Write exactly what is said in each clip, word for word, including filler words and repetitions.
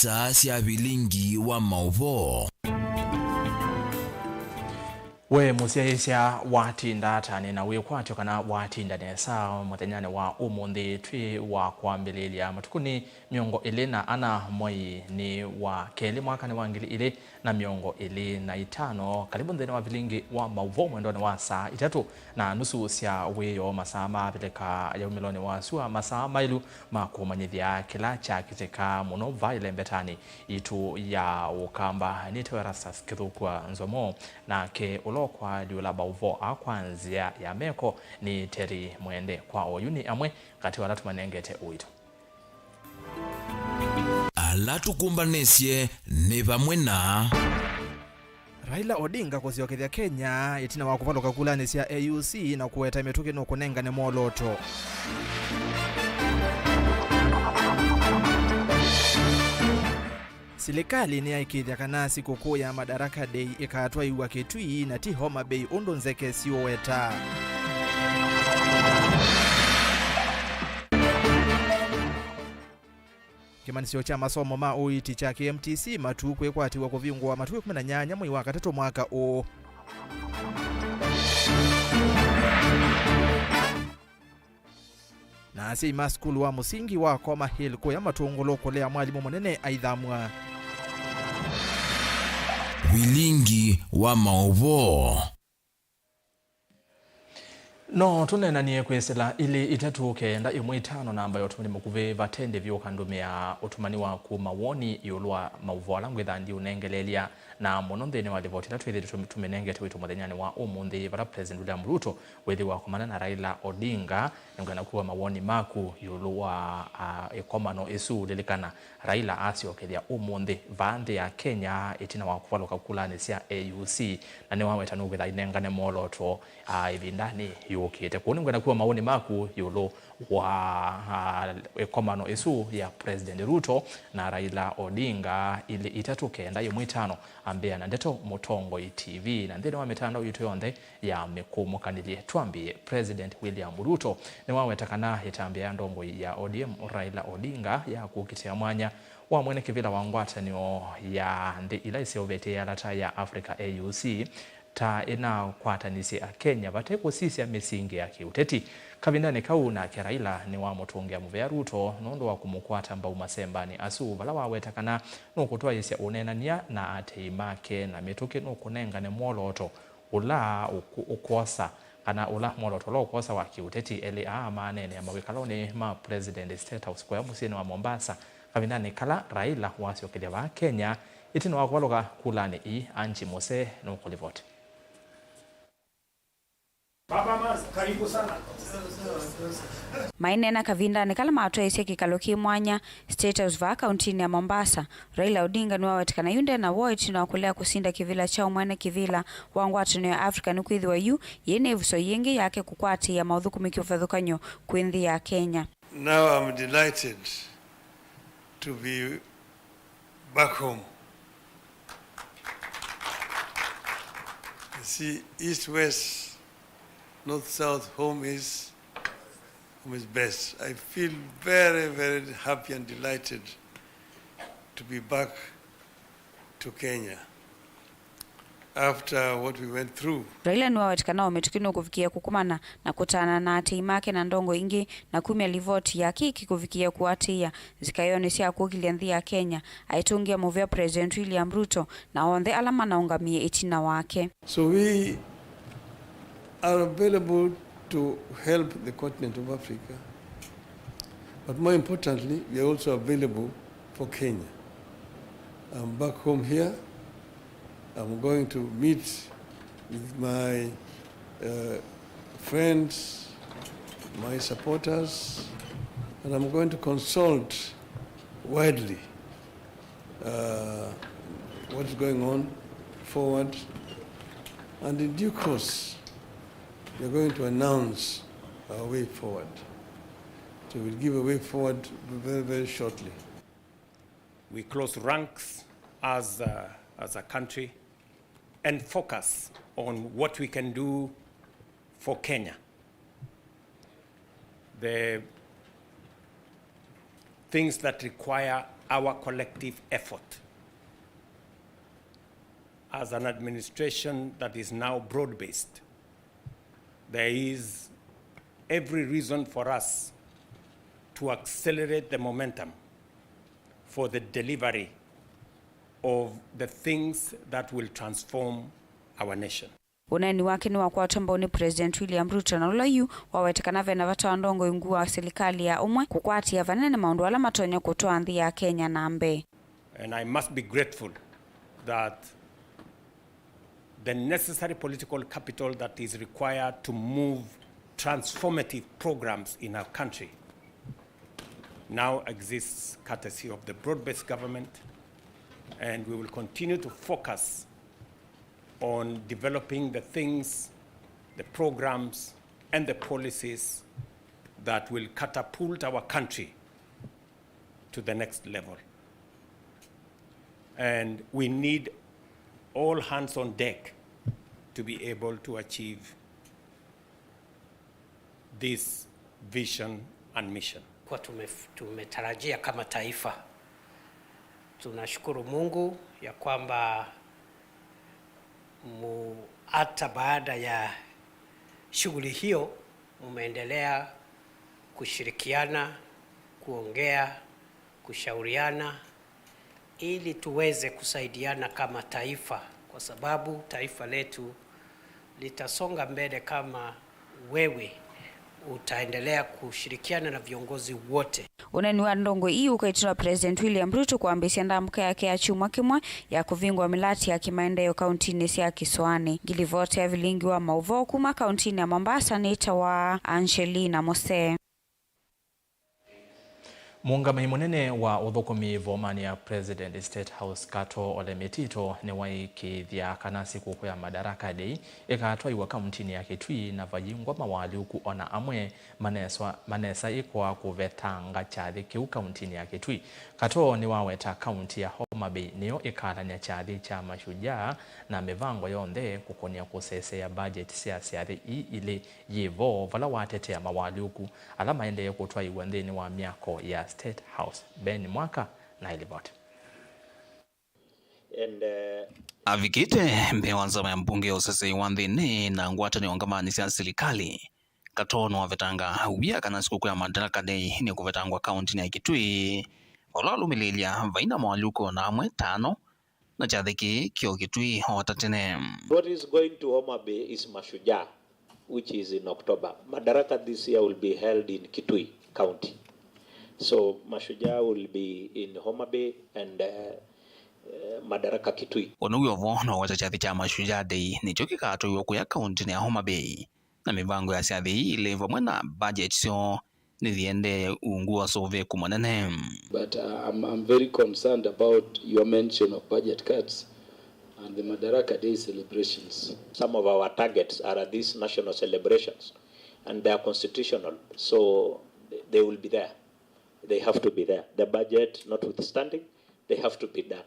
Star sya vilingi wa maũvoo. We mũsyaĩĩsya, watinda ata? Nĩ na wĩkwatyo kana watinda nesa mũthenyanĩ wa ũmũnthĩ? Twĩ wa kwambĩlĩlya matukũnĩ mĩongo ĩlĩ na ana mweinĩ wa kelĩ mwakanĩ wa ngili ilĩ na mĩongo ĩlĩ na itano. Kalĩvu nthĩnĩ wa vilingi wa maũvoo mwendonĩ wa saa itatũ na nusu sya wĩoo, masaa ma Avilika ya umĩlonĩ wa sua, masaa maĩlu ma kũmanyĩthya kĩla kyakĩtĩka mũno va ĩlembetanĩ itũ ya Ũkamba. Nĩtawa Erastus Kĩthũkua Nzomo, nake ũla ũkwalyũla maũvoo aa kwa nzĩa ya meko nĩ Terry Mwende. Kwa oyu nĩ amwe katĩ wa ala tũmanengete ũito. Ala tũkũmbanĩsye nĩ vamwe na Raila Odinga kũsyokethya Kenya ĩtina wa kũvalũka kulanĩ sya A U C na kũweta mĩtũkĩ nũkũnengane mwolooto. Silikalĩ nĩyaĩkĩĩthya kana sikũkũ ya Madaraka Day ĩkatwaĩwa Kitui na ti Homa Bay ũndũ nzeke siũweta. Kĩmanyĩsyo kya masomo ma ũiiti kya K M T C Matuu kwĩkwatĩw'a kũvingũa matukũ ĩkũmi na nyanya mwei wa katatũ mwaka ũũ. Na asyai ma sukulu wa mũsingi wa Koma Hill kũya Matũngũlũ kũlea mwalimũ mũnene aithamw'a. Vilingi wa maũvoo. No tũneenanie kwĩsĩla ilĩ itatũ kenda ĩmwe itano namba ya ũtũmani mũkuvĩ vate ndĩ vyũ ũkandũmĩa ũtũmani waku mawoni ĩũlũ wa maũvoo ala ngwĩtha ndiũnengeleelya, na mũno nthĩnĩ wa livoti ĩla twĩthĩĩtwe tũm-, tũmĩnengete witũ mũthenyanĩ wa ũmũnthĩ, vala President William Ruto wĩthĩwa akomana na Raila Odinga. Nĩngwenda kũa mawoni maku ĩũlũ wa, a, ĩkomano ĩsu. Lilikana, Raila asyokethya ũmũnthĩ vaa nthĩ ya Kenya ĩtina wa kũvalũka kulanĩ sya A U C, na nĩwaweta nũkwĩtha ainengane mwolooto, a, ĩvindanĩ yũkĩte. Kwoou nĩngwenda kũa mawoni maku ĩũlũ wa, a, ĩkomano ĩsu ya President Ruto na Raila Odinga, ilĩ itatũ kenda ĩmwe itano, ambĩa na ndeto Mũtongoi T V. Na nthĩnĩ wa mĩtandao yitũ yonthe ya mĩkũmũkanĩlye, twambĩĩe, President William Ruto nĩwaweta kana ĩtambya ya ndongoi ya O D M Raila Odinga ya kũkitĩa mwanya wa mwene kĩvĩla wa ngwatanĩo ya nthĩ ila iseũvĩtye ya Latin ya Africa, A U C, ta ĩnakwatanisye Akenya vate kũsisya mĩsingi ya kĩũteti. Kavindanĩ kau nake Raila nĩwamũtũngĩa mũvea Ruto nũndũ wa kũmũkwata mbau masembanĩ asu, vala waweta kana nũkũtwaĩĩsya ũneenany'a na atei make na mĩtũkĩ nũkũnengane mwolooto ũla ũkũ-, ũkwosa, kana ũla mwolooto ũla ũkwosa wa kĩũteti. Elĩ aa maneenea mawĩkalonĩ ma President State House kũya mũsyĩnĩ wa Mombasa, kavindanĩ kala Raila wasyokethya vaa Kenya ĩtina wa kũvalũka kulanĩ ii. Angie Mose nũkũlivoti. Baba Mars, karibu sana. Maineena kavindanĩ kala matwaĩĩsye kĩkalo kĩ mwanya State House vaa kauntinĩ ya Mombasa, Raila Odinga nĩwaweta kana yu nde na woo ĩtina wa kũlea kũsinda kĩvĩla kya ũmwene kĩvĩla wa ngwatanĩo ya Africa, nĩkwĩthĩwa yu yĩ nĩ ĩvuso yĩngĩ yake kũkwatĩĩa maũthũkũmi kĩvathũkany'o kwĩ nthĩ ya Kenya. Now I'm delighted to be back home. You see, east, west, north, south, home is, home is best. I feel very, very happy and delighted to be back to Kenya after what we went through. Raila nĩwaweta kana o mĩtũkĩ nũkũvikĩĩa kũkomana na kũtaana na atei make na ndongo ingĩ, na kumya livoti ya kĩĩ kĩkũvikĩĩa kũatĩĩa nzikaĩonĩ sya kũkĩlya nthĩ ya Kenya, aitũngĩa mũvea President William Ruto na onthe ala manaũngamie ĩtina wake. So we are available to help the continent of Africa, but more importantly, we are also available for Kenya. I'm back home here. I'm going to meet with my, uh, friends, my supporters, and I'm going to consult widely, uh, what is going on forward. And in due course, we are going to announce our way forward. So we'll give a way forward very, very shortly. We close ranks as a, as a country and focus on what we can do for Kenya. The things that require our collective effort as an administration that is now broad-based, there is every reason for us to accelerate the momentum for the delivery of the things that will transform our nation. Ũneeni wake nĩwakwatwa mbau nĩ President William Ruto, na ũla yu waweta kana vena vata wa ndongoi ungu wa silikalĩ ya ũmwe kũkwatĩa vanene maũndũ ala matonya kũtwaa nthĩ ya Kenya na mbee. And I must be grateful that the necessary political capital that is required to move transformative programs in our country now exists courtesy of the broad-based government, and we will continue to focus on developing the things, the programs, and the policies that will catapult our country to the next level. And we need all hands on deck to be able to achieve this vision and mission. Kwa tume-, tumetarajia kama taifa. Tunashukuru Mungu ya kwamba mu-, hata baada ya shughuli hiyo, mumeendelea kushirikiana, kuongea, kushauriana ili tuweze kusaidiana kama taifa, kwa sababu taifa letu litasonga mbele kama wewe utaendelea kushirikiana na viongozi wote. Ũneeni wa ndongoi ii ũkaĩtĩwa President William Ruto kwambĩĩsya ndambũka yake ya kyumwa kĩmwe ya kũvingũa mĩlatĩ ya kĩmaendeeo kauntinĩ sya Kĩsũanĩ. Ngilivoti ya vilingi wa maũvoo kuma kauntinĩ ya Mombasa nĩtawa Angelina Mose. Mũũngamĩi mũnene wa ũthũkũmi vomanĩ ya President, State House, Kato Ole Metito nĩwaĩkĩĩthya kana sikũkũ ya Madaraka Day ĩkatwaiwa kauntinĩ ya Kitui na vayingwa mawalyũku ona amwe maneswa-, manesa ĩkwa kũvetanga kyathĩ kĩu kauntinĩ ya Kitui. Kato nĩwaweta kaunti ya Homa Bay nĩyo ĩkalany'a kyathĩ kya Mashujaa na mĩvango yonthe kũkonya kũseseea budget sya syathĩ ii ilĩ yĩ vo, vala watetea mawalyũku ala maendee kũtwaiwa nthĩnĩ wa myako ya State House. Ben Mwaka na ilivoti. And, uh, avikĩte mbee wa nzama ya mbunge ya ũsesei wa nthĩnĩ na ngwatanĩo ngamanĩ sya silikalĩ, Kato nĩwavetanga wia kana sikũkũ ya Madaraka Day nĩkũvetangwa kauntinĩ ya Kitui, vala alũmĩlĩĩlya vaina mawalyũku ona amwe tano na kyathĩ kĩĩ kyo Kitui o ta tene. What is going to Homa Bay is Mashujaa, which is in October. Madaraka this year will be held in Kitui County. So Mashujaa will be in Homa Bay and, uh, uh, Madaraka Kitui. Ũndũ wĩ o vo no weta kyathĩ kya Mashujaa Day nĩkyo kĩkatwaiwa kũya kauntinĩ ya Homa Bay. Na mĩvango ya syathĩ ii ilĩ vamwe na budget syoo nĩyiendee ungu wa ũseũvĩku mũnene. But, uh, I'm, I'm very concerned about your mention of budget cuts and the Madaraka Day celebrations. Some of our targets are these national celebrations, and they are constitutional, so they will be there. They have to be there. The budget notwithstanding, they have to be done.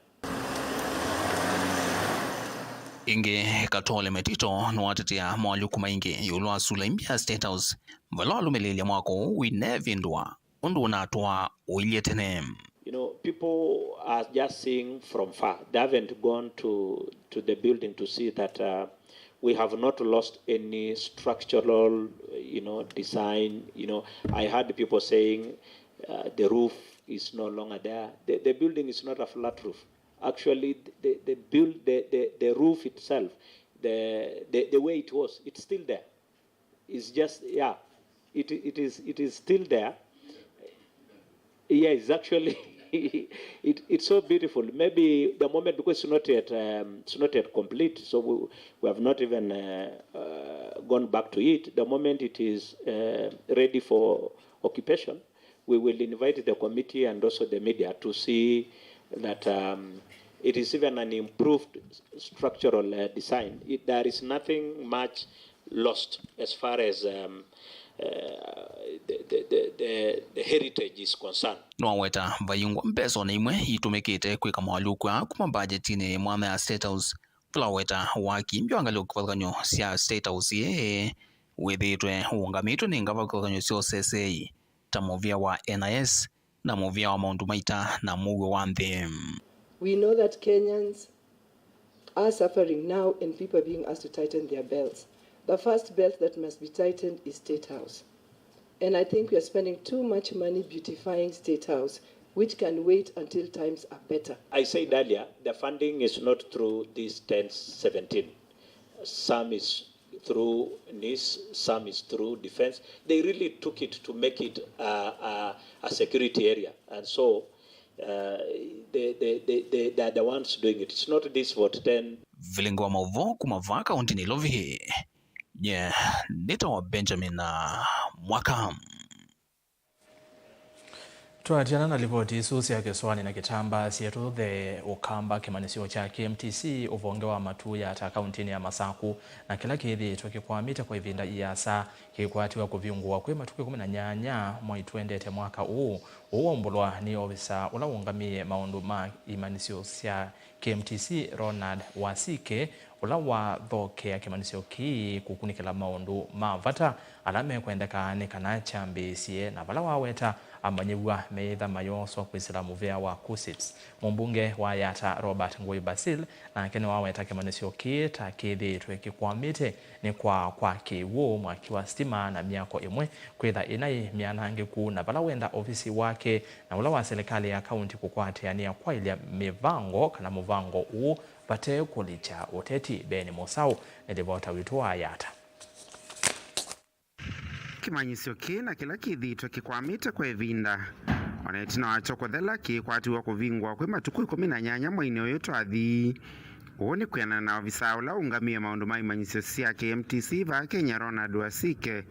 Ĩngĩ, Kato Ole Metito nĩwatetea mawalyũku maingĩ ĩũlũ wa sula imbya ya State House, vala walũmĩlĩĩlya mwako ũũ ũinevĩndũa ũndũ ũnatwaa ũilye tene. You know, people are just seeing from far. They haven't gone to, to the building to see that, uh, we have not lost any structural, you know, design. You know, I heard people saying, uh, the roof is no longer there. The, the building is not a flat roof. Actually, the, the build, the, the, the roof itself, the, the, the way it was, it's still there. It's just, yeah, it, it is, it is still there. Yeah, it's actually, it, it's so beautiful. Maybe the moment, because it's not yet, um, it's not yet complete, so we, we have not even, uh, uh, gone back to it. The moment it is, uh, ready for occupation, we will invite the committee and also the media to see that, um, it is even an improved s-, structural, uh, design. It, there is nothing much lost as far as, um, uh, the, the, the, the, the heritage is concerned. Nĩwaweta vayingwa mbesa ona imwe itũmĩkĩte kwĩka mawalyũku aa kuma mbajetinĩ mwanya ya State House, vala waweta waki mbya wa ngalĩko kĩvathũkany'o sya State House ĩĩ wĩthĩĩtwe ũũngamĩtwe nĩ ngavana kĩvathũkany'o sya ũseseei ta mũvĩa wa N I S, na mũvĩa wa maũndũ ma ita na mũuo wa nthĩ. We know that Kenyans are suffering now and people are being asked to tighten their belts. The first belt that must be tightened is State House. And I think we are spending too much money beautifying State House, which can wait until times are better. I said earlier, the funding is not through this ten seventeen. Some is through NEIS, some is through defense. They really took it to make it a, a, a security area. And so uh, they, they, they, they, they are the ones doing it. It's not this vote ten. Vilingi wa maũvoo kuma vaa kaũnti Nairobi. Nye nĩtawa Benjamin Mwaka. Twatiana na livoti isu sya kĩsũanĩ na kĩtambaa syetũ the Ũkamba, kĩmanyĩsyo kya K M T C ũvonge wa Matuya ta kaũntinĩ ya Masaku, na kĩla kĩthĩĩtwe kĩkwamĩte kwa ĩvinda iasa kĩkwatiwa kũvingũwa kwĩ matukũ ĩkũmi na nyanya mwai twendete mwaka ũũ. Ũu waumbũlwa nĩ ovisa ũla ũũngamĩe maũndũ ma imanyĩsyo sya K M T C Ronald Wasike, ũla wathokea kĩmanyĩsyo kĩĩ kũkunĩkĩla maũndũ ma vata ala mekwendeka nĩ kana kyambĩĩsye, na vala waweta amanyĩw'a meĩtha mayooswa kwĩsĩla mũvĩa wa KUCCPS. Mũmbunge wa Yatta Robert Ngũi Basil nake nĩwaweta kĩmanyĩsyo kĩĩ ta kĩthĩĩtwe kĩkwamĩte nĩ kwaa kwa kĩw'ũ, mwaki wa sitima, na myako ĩmwe kwĩtha ĩnaĩ myanangĩku, na vala wenda ovisi wake na ũla wa silikalĩ ya kaũnti kũkwatĩanĩa kwaĩlya mĩvango kana mũvango ũũ vate kũlikya ũteti. Ben Mũsaũ nĩ livota witũ wa Yatta. Kĩmanyĩsyo kĩĩ na kĩla kĩthĩĩtwe kĩkwamĩte kwa ĩvinda, o na ĩtina wakyo kũthela, kĩkwatiwa kũvingũa kwĩ matukũ ĩkũmi na nyanya mweinĩ ũyũ twathi. Ũu nĩ kwĩanana na ovisaa ũla ũũngamĩe maũndũ ma imanyĩsyo sya K M T C vaa Kenya, Ronald Wasike,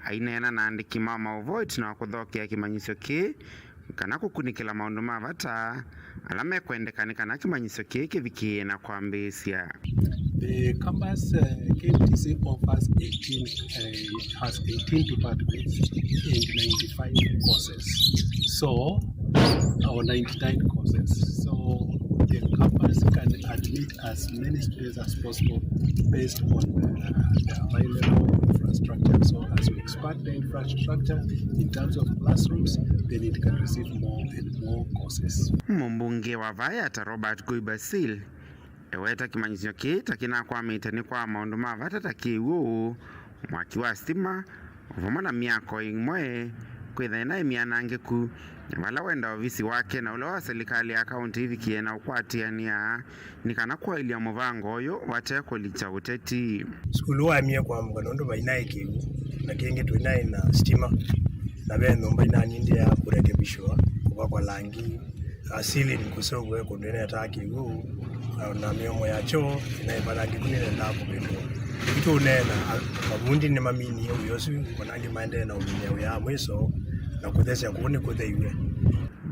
aineena na aandĩki ma maũvoo ĩtina wa kũthokea kĩmanyĩsyo kĩĩ kana kũkunĩkĩla maũndũ ma vata ala mekwendeka nĩ kana kĩmanyĩsyo kĩĩ kĩvikĩĩe na kwambĩĩsya. The campus, uh, K M T C offers eighteen, uh, has eighteen departments and ninety-five courses. So, or ninety-nine courses. So, the campus can admit as many students as possible based on the, the available infrastructure. So, as we expand the infrastructure in terms of classrooms, then it can receive more and more courses. Mũmbunge wa vaa Yatta Robert Ngũi Basil eweta kĩmanyĩsyo kĩĩ ta kĩnakwamĩte nĩ kwa maũndũ ma vata ta kĩw'ũ, mwaki wa sitima, o vamwe na myako ĩmwe kwĩtha ĩnaĩ myanangĩku, na vala wenda ovisi wake na ũla wa silikalĩ ya kaũnti ivikĩe na ũkwatĩanĩa nĩ kana kwaĩlya mũvango ũyũ vate kũlikya ũteti. Sukulu waemie kwambũka nũndũ vainaĩ kĩw'ũ, na kĩngĩ tũinaĩ na sitima, na ve nyũmba inanindĩaa kũrekebishwa, kũvakwa langi, asili nĩ kũseũvw'e kũndũ ĩnetaa kĩw'ũ, na mĩomo ya kyoo ĩnaĩ ĩvalangĩku nĩnendaa kũvĩndũa. Yu tũũneena, a-, mavundi nĩmaminie wĩa ũsu, o na angĩ maendee na ũminia wĩa wa mwĩso, na kũthesya kũu nĩkũtheiw'e.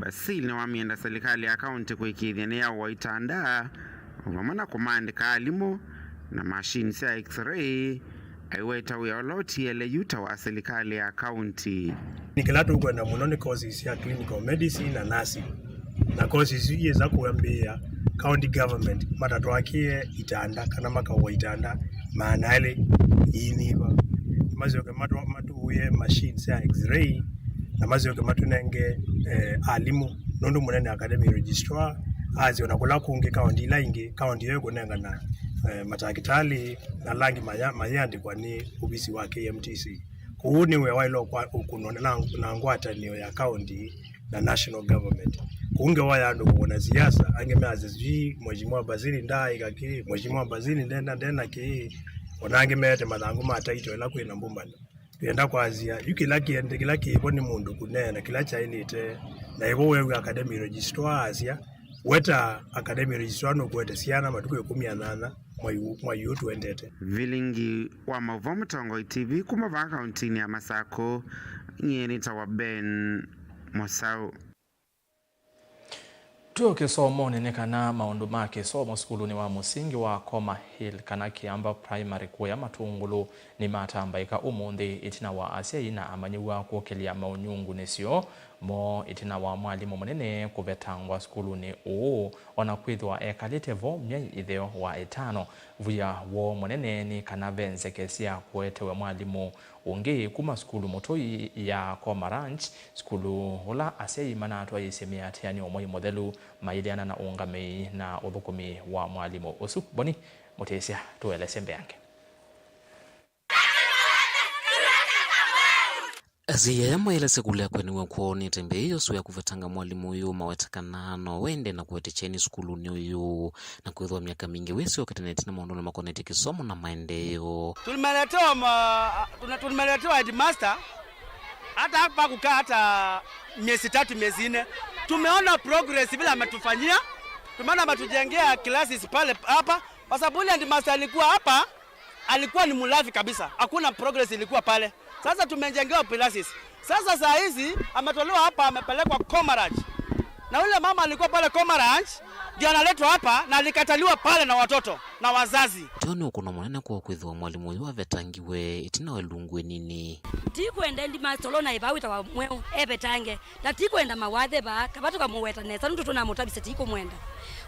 Basil nĩwamĩenda silikalĩ ya kaũnti kũĩkĩĩthya nĩyaũa itanda, o vamwe na kũmaandĩka alimũ na machine sya X-ray, aiweta wĩa ũla ũtiele yu ta wa silikalĩ ya kaũnti. Nĩ kĩla tũkwenda mũno nĩ courses sya clinical medicine na nursing. Na courses isu iyĩsa kwambĩĩa, county government matatwakĩe itanda kana makaũa itanda maana elĩ iinyiva. Masyoke matũ-, matũũĩe machine sya X-ray, na masyoke matũnenge, eh, alimũ, nũndũ mũnene academic registrar asya ona kũla kũngĩ kaũnti ila ingĩ, kaũnti ĩyo ĩkũnengana, eh, matakĩtalĩ na ala angĩ maya-, mayĩandĩkwa nĩ ovisi wa K M T C. Kwoou nĩ wĩa waĩle ũkwa-, ũkũnwa na, na ngwatanĩo ya kaũnti na national government. Kũu ngewa ya andũ kũkũna siasa, angĩ measya sijui Mheshimiwa Basil ndaaĩka kĩĩ, Mheshimiwa Basil ndena, ndena kĩĩ, ona angĩ meete mathangũ ma title ĩla kwĩna mbũmbano. Twĩenda kwasya, yu kĩla kĩende, kĩla kĩvo nĩ mũndũ kũneena kĩla kyaĩlĩte, na ĩvo weew'a academic registrar asya, weta academic registrar nũkũete syana matukũ ĩkũmi na nyanya mwai ũ-, mwai ũũ tũendete. Vilingi wa maũvoo Mũtongoi T V kuma vaa kaũntinĩ ya Masakũ, nyie nĩtawa Ben Mũsaũ. Twĩ o kĩsomonĩ nĩ kana maũndũ ma kĩsomo sukulunĩ wa mũsingi wa Koma Hill kana Kiamba Primary kũya Matũngũlũ nĩmatambaĩka ũmũnthĩ ĩtina wa asyai na amanyĩw'a kũkĩlya maũnyungunĩsyo moo ĩtina wa mwalimũ mũnene kũvetangwa sukulunĩ ũũ, o na kwĩthĩwa ekalĩte vo myei ĩtheo wa ĩtano. Vuya woo mũnene nĩ kana ve nzeke sya kũetewe mwalimũ ũngĩ kuma sukulu mũtũi ya Coma Ranch, sukulu ũla asyai manatwaĩĩsye mĩatĩanĩo mwei mũthelu mailĩana na ũngamĩi na ũthũkũmi wa mwalimũ ũsu. Boni Mũtĩsya tũelesye mbeange. Asyai aya maelesya kũlea kwenew'a kwoo nĩ ĩtambya yĩĩ yosu ya kũvetanga mwalimũ ũyũ, maweta kana no wende na kũete kyeni sukulunĩ ũyũ, na kwĩthĩwa myaka mingĩ wĩsyokete na ĩtina maũndũnĩ makonetye kĩsomo na maendeeo. Tulimeletewa ma-, tuna-, tulimeletewa headmaster, hata hapa kukaa hata miezi tatu, miezi nne. Tumeona progress vile ametufanyia. Tumeona ametujengea classes pale hapa, kwa sababu ile headmaster alikuwa hapa, alikuwa ni mlafi kabisa. Hakuna progress ilikuwa pale. Sasa tumejengewa classes. Sasa saa hizi ametolewa hapa, amepelekwa Coma Ranch. Na ule mama alikuwa pale Coma Ranch, ndio analetwa hapa na alikataliwa pale na watoto na wazazi. Teo nĩ ũkũno mũnene kwoo kwĩthĩwa mwalimũ ũyũ avetangiwe ĩtina wa ĩlungu ĩnini. Ti kwenda headmaster ũla ũnaĩ vaa wĩtawa Mweũ evetange, na ti kwenda mawathe vaa, kava tũkamũweta nesa, nũndũ tũnamũtavisye ti kũmwenda.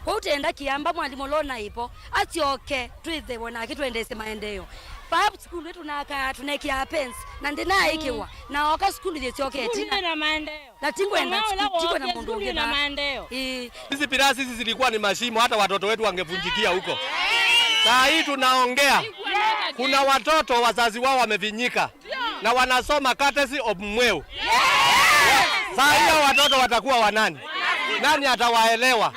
Kwoou tenda Kĩamba mwalimũ ũla ũnaĩ vo asyoke twĩthĩwe nake tũendeesye maendeeo. Vaa sukulu ĩtũnakaa tũnekĩaa pens, na ndĩnaaĩkĩwa, na oka sukulu yĩsyoke ĩtina. Na ti kwenda, ti kwenda mũndũ ũngĩ vaa. Ĩĩ. Hizi pilasi hizi zilikuwa ni mashimo, hata watoto wetu wangevunjikia huko. Saa hii tunaongea, kuna watoto wazazi wao wamevinyika na wanasoma courtesy of Mweu. Saa hii hao watoto watakuwa wa nani? Nani atawaelewa?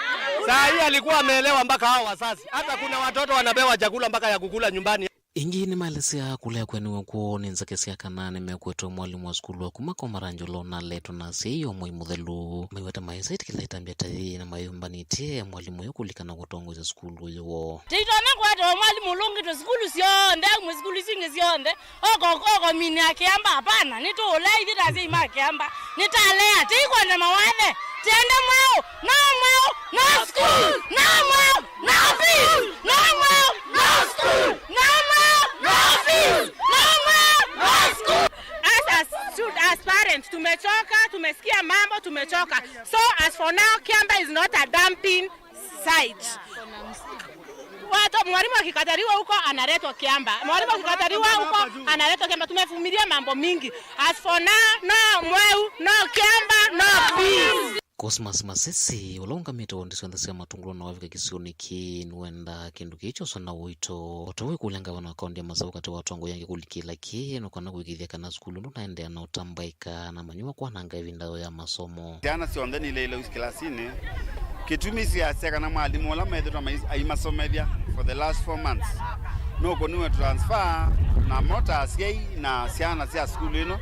Saa hii alikuwa ameelewa mpaka hao wazazi. Hata kuna watoto wanapewa chakula mpaka ya kukula nyumbani. Ĩngĩ nĩmaelesya kũlea kwenew'a kwoo nĩ nzeke sya kana nĩmekũetwe mwalimũ wa sukulu wa kuma Coma Ranch ũla ũnaletwe na asyai o mwei mũthelu. Maiweta maĩsa ĩtĩkĩla ĩtambya ta yĩĩ na mayũmbanĩtye mwalimũ ũyũ kũlikana kũtongoesya sukulu ũyũ woo. Tĩitonya kũetewa mwalimũ ũlũngĩtwe sukulu syonthe, aumwe sukulu isu ingĩ syonthe, oko, oko mini ya Kĩamba, hapana, nĩtũũlea ithyĩ ta asyai ma Kĩamba. Nĩtalea, tĩikwenda mawathe, tĩende Mweũ, no Mweũ, no school, no Mweũ, no fees, no Mweũ, no school, no Mweũ, no fees, no Mweũ, no school. As, as, as parents, tumechoka, tumesikia mambo, tumechoka. So as for now, Kĩamba is not a dumping site. Watu, mwalimu akikataliwa huko, analetwa Kĩamba. Mwalimu akikataliwa huko, analetwa Kĩamba. Tumevumilia mambo mingi. As for now, no Mweũ, no Kĩamba, no fees. Cosmas Masisi, ũla ũngamĩte wondi syonthe sya Matũngũlũ na wavika kĩsionĩ kĩĩ, nĩwendaa kĩndũ kĩĩ kyoswa na ũito. O ta ũu wĩkũlya ngavana wa kaũntĩ ya Masaũ katĩ wa atongoi angĩ kũlikĩla kĩĩ, nũkana kũĩkĩĩthya kana sukulu ndũnaendeea na ũtambaĩka na manyuwa kwananga ĩvinda yoo ya masomo. Syana syonthe nileile kilasinĩ. Kĩtumi sĩasya kana mwalimũ ũla methĩtwe mai-, aimasomethya for the last four months nũkũniwe transfer, namo ta asyai na syana sya sukulu ĩno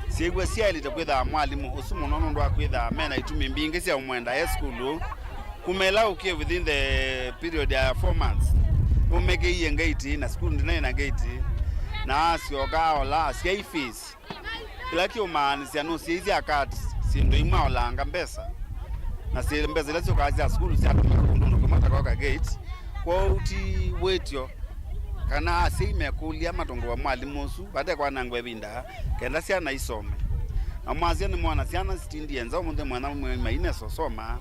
syĩw'a syaĩlĩte kwĩthaa mwalimũ ũsu mũno nũndũ wa kwĩthaa mena itumi mbingĩ sya ũmwenda e sukulu. Kuma ĩla ũkie within the period ya four months, ũmekĩie ngati na sukulu ndĩnaĩ na ngati, na asyoka aola asyai fees. Kĩla kĩũmaanĩsya nũsyaisye akati syĩndũ imwe aolanga mbesa, na syĩ mbesa ila syũkaa sya sukulu syatũmĩka kũndũnĩ kũmwe ta koka gate. Kwoou ti wĩtyo kana asyai mekũlya matongow'a mwalimũ ũsu vate kwanangwa ĩvinda kenda syana isome. Na mwasya nĩmwona syana sitindie nza ũmũnthĩ mwena ũmwe mainesa ũsoma,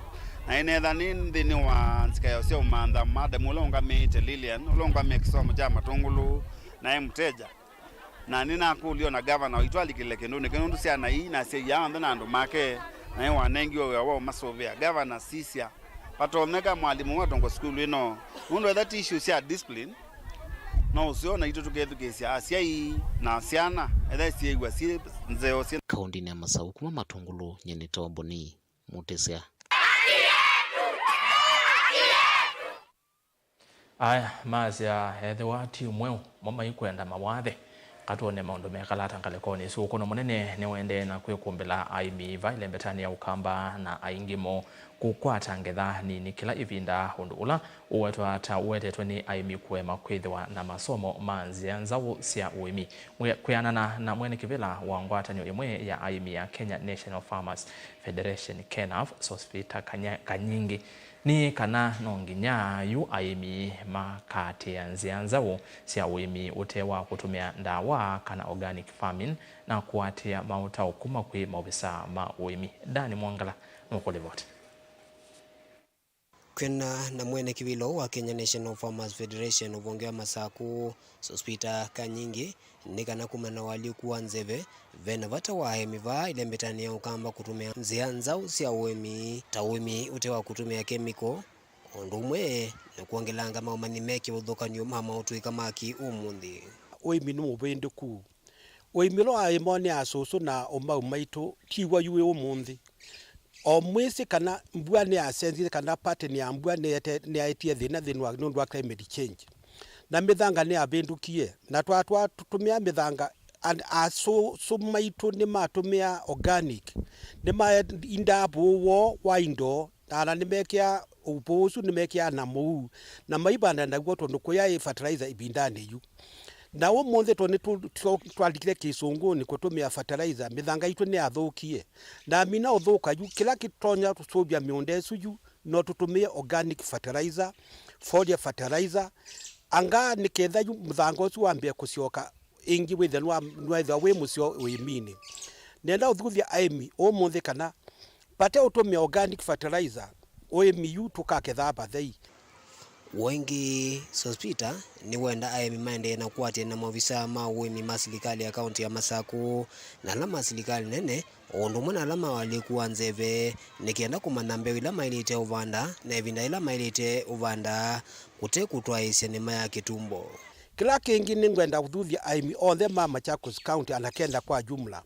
na ĩnetha nĩ nthĩnĩ wa nzikaĩo sya ũmantha madam ũla ũngamĩĩte Lilian, ũla ũngamĩe kĩsomo kya Matũngũlũ, naĩ mũteja. Na nĩnakũlya ona gavana waitũ alikĩle kĩndũnĩ kĩu nũndũ syana ii na asyai aa onthe na andũ make, naĩ wanengiwe wĩa wa ũmasũvĩa. Gavana, sisya, vatonyeka mwalimũ ũũ atongoe sukulu ĩno, nũndũ etha ti issue sya discipline, no ũseo naitũ tũkethukĩĩsya asyai na syana etha syĩw'a syĩ nzeo syĩ. Kaũndĩnĩ ya Masaũ kuma Matũngũlũ, nyie nĩ Toboni Mũtĩsya. Aya, maasya, ethĩwa ti Mweũ mo maikwenda mawathe, katwone maũndũ mekalata ngalĩkonĩ ĩsu. Ũkũno mũnene nĩũendee na kwĩkũmbĩla aĩmi va ĩlembetanĩ ya Ũkamba na aingĩ moo kũkwata ngetha nini kĩla ĩvinda, ũndũ ũla ũwetwa ta ũetetwe nĩ aĩmi kũema kwĩthĩwa na masomo ma nzĩa nzaũ sya ũĩmi. Mwĩ-, kwĩanana na mwene kĩvĩla wa ngwatanĩo ĩmwe ya aĩmi ya Kenya National Farmers Federation, KENAF, Sospeter Kanya-, Kanyingi, nĩ kana no nginya yu aĩmi makaatĩĩa nzĩa nzaũ sya ũĩmi ũte wa kũtũmĩa ndawa kana organic farming na kũatĩĩa maũtao kuma kwĩ maovisaa ma ũĩmi. Dan Mwangala nũkũlivoti. Kwĩana na mwene kĩvĩla ũũ wa Kenya National Farmers Federation ũvonge wa Masaku, Sospita Kanyingi, nĩ kana kumana na ũalyũku wa nzeve, ve na vata wa aĩmi vaa ĩlembetanĩ ya Ũkamba kũtũmĩa nzĩa nzaũ sya ũĩmi, ta ũĩmi ũte wa kũtũmĩa kemiko, o ũndũ ũmwe na kwongelanga maũmanyi me kĩvathũkany'o ma maũtũĩka ma kĩ-ũmũnthĩ. Ũĩmi nĩ mũvĩndũku. Ũĩmi ũla waĩmawa nĩ asũsũ na ũmau maitũ ti w'o yu wĩ ũmũnthĩ. O mwĩsĩ kana mbua nĩyasenzisye, kana pattern ya mbua nĩyete-, nĩyaetie thĩna nthĩnĩ wa, nũndũ wa climate change. Na mĩthanga nĩyavĩndũkie. Na twatwaa tũtũmĩa mĩthanga, and asũsũ maitũ nĩmatũmĩa organic. Nĩmaindaa vũũ woo wa indo, na ana nĩmekĩaa ũvũũ ũsu, nĩmekĩaa na mũu, na maivanda naw'o tondũ kũyaĩ fertilizer ĩvindanĩ yu. Na ũmũnthĩ tondũ nĩtũ-, tũ-, twalikile kĩsũngũnĩ kũtũmĩa fertilizer, mĩthanga yitũ nĩyathũkie. Na amina ũthũka yu, kĩla kĩtonya kũsũvya mĩũnda ĩsu yu, no tũtũmĩe organic fertilizer, foliar fertilizer, anga nĩ ketha yu mũthanga ũsu wambĩe kũsyoka ĩngĩ wĩthĩe nwa-, nwethĩwa wĩ mũseo ũĩminĩ. Nenda ũthuthya aĩmi ũmũnthĩ kana vate ũtũmĩa organic fertilizer, ũĩmi yu tũkakethaa vathei. W'o ĩngĩ, Sospita nĩwenda aĩmi maendee na kũatĩana na maovisa ma ũĩmi ma silikalĩ ya kaũntĩ ya Masaku na ala ma silikalĩ nene, o ũndũ ũmwe na ala ma ũalyũku wa nzeve, nĩ kenda kũmanya mbeũ ila maĩlĩte ũvanda na ĩvinda yĩla maĩlĩte ũvanda kũte kũtwaĩĩsya nĩma ya kĩtumbo. Kĩla kĩngĩ, nĩngwenda kũthuthya aĩmi onthe ma Machakos County ana kenda kwa jumla.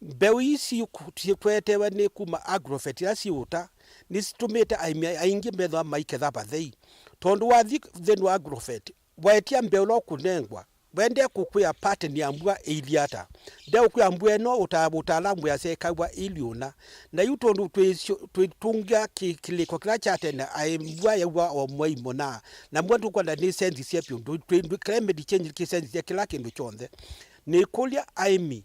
Mbeũ ii syĩkũ-, syĩkwetewe nĩ kuma Agrovet ila syĩ ũta, nĩsitũmĩte aĩmi aingĩ methĩwa maiketha vathei. Tondũ wathi nthĩnĩ wa Agrovet, waetia mbeũ ĩla ũkũnengwa, wendee kũkwĩa pattern ya mbua ĩilyĩ ata. Ndeũkwĩa mbua ĩno ũta-, ũtaalamu wĩasya ĩkaw'a ĩilyĩ ũna. Na yu tondũ twĩ-, twĩtũngĩa kĩ-, kĩlĩko kĩla kya tene, aĩ mbua yaw'a o mwei mũna. Na mbua tũkwenda nĩsenzisye vyũ, ndũ-, twĩ-, ndũ-, climate change kĩsenzisye kĩla kĩndũ kyonthe. Nĩkũlya aĩmi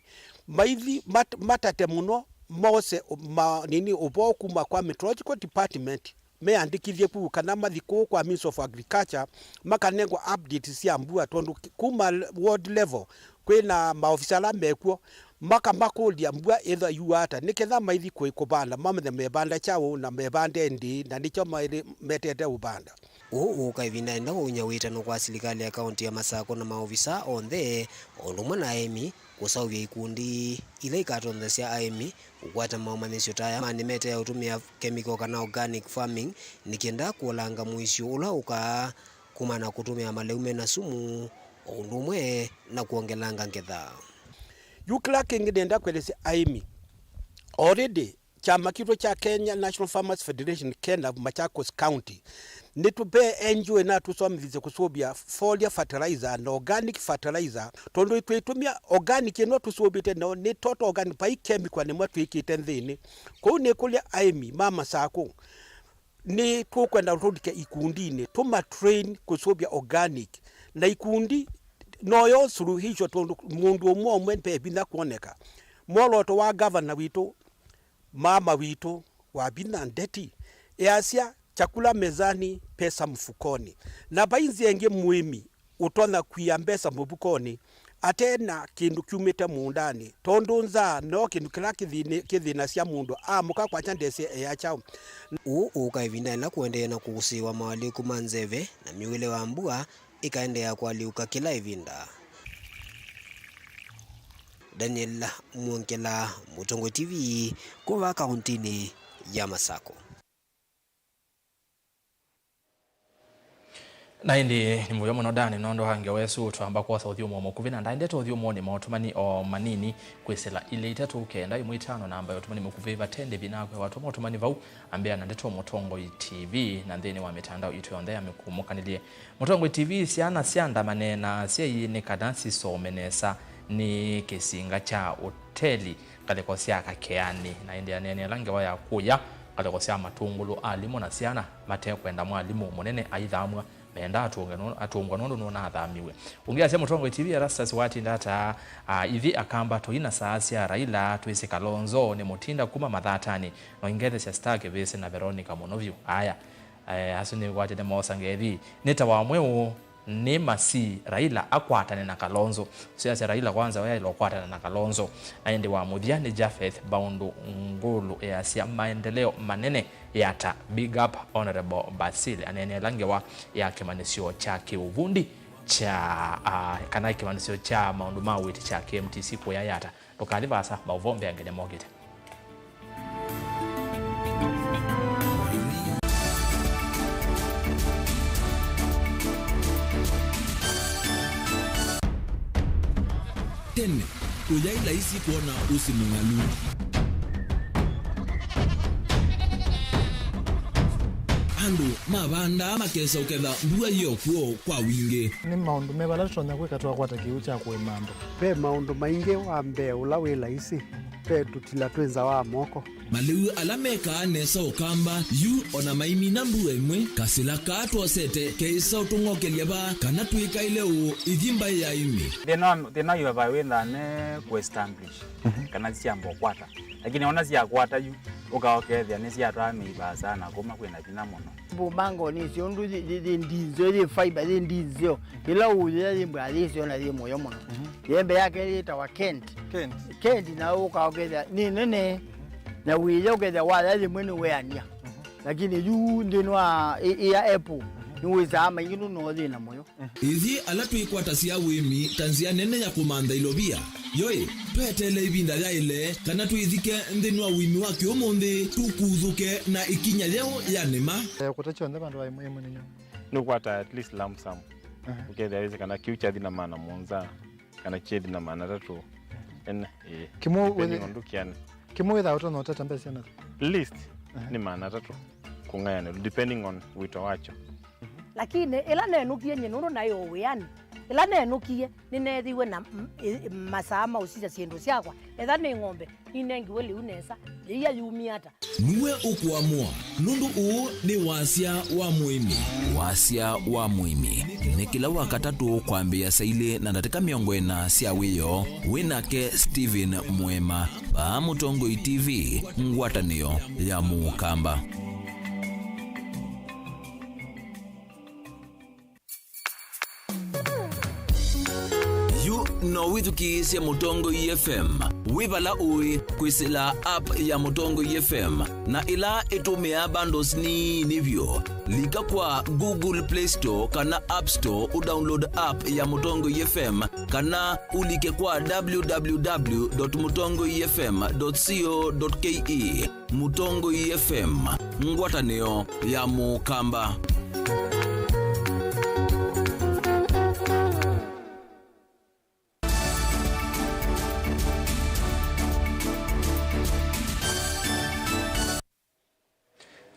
maithi mat-, matate mũno, mose ũ-, ma-, nini, ũvoo kuma kwa Meteorological Department, meyandĩkĩthye kũu kana mathi kũu kwa Ministry of Agriculture, makanengwa updates sya mbua, tondũ ki-, kuma l-, ward level kwĩ na maofisa ala mekw'o, makamakũlya mbua ĩthwa yua ata, nĩ ketha maithi kũĩ kũvanda, mamenye mevanda kyaũ na mevande ndĩĩ, na nĩkyo maĩlĩ metete ũvanda. Ũũ ũũka ĩvindanĩ ĩla waumya wĩtano kwa silikalĩ ya kaũntĩ ya Masakũ na maovisa onthe, o ũndũ ũmwe na aĩmi, kũseũvya ikundi ila ikatonthesya aĩmi kũkwata maũmanyĩsyo ta aya ma nĩmete ya ũtũmĩa kemiko kana organic farming, nĩ kenda kũolanga mũisyo ũla ũkaa kumana na kũtũmĩa maleu mena sumu, o ũndũ ũmwe na kwongelanga ngetha. Yu kĩla kĩngĩ nĩenda kũelesya aĩmi, already kyama kitũ kya Kenya National Farmers Federation, KENAF, Machakos County, nĩtũvee N G O ĩna tũsomithisye kũsũvĩa foliar fertilizer na organic fertilizer, tondũ twĩtũmĩa organic ĩno tũsũvĩte nao nĩ total organic, vai chemical nĩmwe twĩkĩte nthĩnĩ. Kwoou nĩkũlya aĩmi ma Masakũ, nĩtũkwenda tũlike ikundinĩ, tũma train kũsũvĩa organic. Na ikundi noyo suluhisho, tondũ mũndũ ũmwe ũmwe ve vinya kwoneka. Mwolooto wa gavana witũ, mama witũ Wavinya Ndeti, easya, "Chakula mezani, pesa mfukoni." Na vai nzĩa ĩngĩ mũĩmi ũtonya kwia mbesa mũvukonĩ ate na kĩndũ kyumĩte mũũndanĩ, tondũ nzaa no kĩndũ kĩla kĩthĩnĩ-, kĩthĩnasya mũndũ, amũka kwakya ndesĩ ea kyaũ. Ũũ ũũka ĩvinda yĩla kũendee na kũsĩĩwa maũalyũku ma nzeve na mĩw'ĩle wa mbua ĩkaendeea kũalyũka kĩla ĩvinda. Daniel Mwongela, Mũtongoi T V, kuma kaũntĩnĩ ya Masakũ. Na ĩndĩ nĩ mũvea mũno Dani nũndũ wa ngewa ĩsu. Twamba kwosa ũthyũmũo mũkuvĩ, na ndaendete ũthyũmũonĩ maũtũmani o manini kwĩsĩla ilĩ itatũ kenda ĩmwe itano namba ya ũtũmani mũkuvĩ. Vate ndĩvi nakwe watũma ũtũmani vau, ambĩa na ndeto Mũtongoi T V na nthĩnĩ wa mĩtandao itũ yonthe ya mĩkumũkanĩlye. Mũtongoi T V, syana sya ndamane na asyai nĩ kana sisome nesa nĩ kĩsinga kya ũteli ngalĩko sya Kakeani, na ĩndĩ aneenea ala ngewa ya kũya ngalĩko sya matũngũlũ, alimũ na syana mate kwenda mwalimũ mũnene aithamw'a, menda atũngwe nũ-, atũngwa nũndũ nũnathamiw'e. Ũngĩ asya Mũtongoi T V, Erastus watinda ataa, a, ithi Akamba tũi na saa sya Raila, twĩsĩ Kalonzo nĩ mũtinda kuma mathatanĩ, no ingethesya Star Kĩvĩsĩ na Veronica mũno vyũ. Aya, e, asu nĩkwatĩte moosa ngethi. Nĩ ta wa mweũ, nĩ masi Raila akwatane na Kalonzo. Ũsiasya Raila kwanza we aĩle ũkwatana na Kalonzo. Na ĩndĩ wa mũthya nĩ Japheth Baũndũ Ngũlũ easya maendeleo manene Yatta. Big up Honorable Basil. Aneenea ĩla ngewa ya kĩmanyĩsyo kya kĩũvundi kya, ah, kana kĩmanyĩsyo kya maũndũ ma ũiiti kya K M T C kũya Yatta. Ndũkathi vaasa, maũvoo mbeange nĩmokĩte. Tene, kũyaĩ laisi kwona ũsĩ mũng'alu. Andũ mavandaa makesa ũketha mbua yĩ o kw'o kwa wingĩ. Nĩ maũndũ meva ala tũtonya kwĩka twakwata kĩw'ũ kya kũĩma andũ? Ve maũndũ maingĩ. Wa mbee ũla wĩ laisi, ve tũtila twĩ nza wa moko. Malĩu ala mekaa nesa Ũkamba, yu o na maimina mbua ĩmwe, kasĩla kaa twosete keĩsa ũtũng'okelya vaa kana twĩkaĩle ũũ ithi mbaĩ ya ĩmĩ. Thĩna wa, thĩna wa vai wĩthaa ne kũ establish, mhm, kana syamba ũkwata. Lakini ona syakwata yu, ũka ũkethĩa nĩsyatwaa mĩivaa sana kuma kwĩna vinya mũno. Mbumangoni icio ũndũ yĩ, yĩ, yĩ ndinzeo, yĩ fiber, yĩ ndinzeo. Ĩla ũyĩa yĩ mbwa yĩsyo na yĩ mũyo mũno. Mhm. Yembe yake yĩtawa Kent. Kent. Kent na ũka ũkethĩa nĩ nene. Na wĩya ũkethĩa waya yĩmwe nĩ weania. Mhm. Lakini yu nthĩnĩ wa ĩ, ĩ ya apple, mhm, nĩ wĩsaa maingĩ nũno yĩ na mũyo. Ĩthyĩ ala twĩkwatasya ũĩmi ta nzĩa nene ya kũmantha ilovia, yoĩ, tweteele ĩvinda yaĩle kana twĩthike nthĩnĩ wa ũĩmi wa kĩũmũnthĩ, tũkuthũke na ĩkinya yeũ ya nĩma. Eh, kũta kyonthe vandũ va ĩmwe ĩmwe nĩ nyũmba. Nĩũkwata at least lump sum. Aha. Ũkethĩa wĩsĩ kana kĩu kyathi na maana mũonza, kana kyethi na maana atatũ. Ene, ĩĩ. Kĩmũ depending wĩthĩ-, on ndũkĩane. Kĩmũ wĩthaa ũtonya ũteta mbesa syana? Least, aha, nĩ maana atatũ kũng'ayanĩlwa, depending on wĩto wakyo. Lakini ĩla nenũkie nyie nũndũ naĩ o wĩanĩ, ĩla nenũkie nĩneethiwe na m-, ĩ-, masaa ma ũsisya syĩndũ syakwa, etha nĩ ng'ombe, ninengiwe lĩu nesa, yĩia yumie ata? Nue ũkũamũa, nũndũ ũũ nĩ wasya wa mũĩmi. Wasya wa mũĩmi nĩ kĩla Wakatatũ kwambĩĩa saa ilĩ na ndatĩka mĩongo ĩna sya wĩoo, wĩ nake Stephen Mwema, vaa Mũtongoi T V, ngwatanĩo ya Mũkamba. Yu no wĩthukĩĩsye Mũtongoi F M wĩ vala ũĩ kwĩsĩla app ya Mũtongoi F M, na ĩla ĩtũmĩaa bundles nini vyũ. Lika kwa Google Play Store kana App Store ũdownload app ya Mũtongoi F M, kana ũlike kwa w w w dot mũtongoi f m dot co dot k e. Mũtongoi F M, ngwatanĩo ya Mũkamba.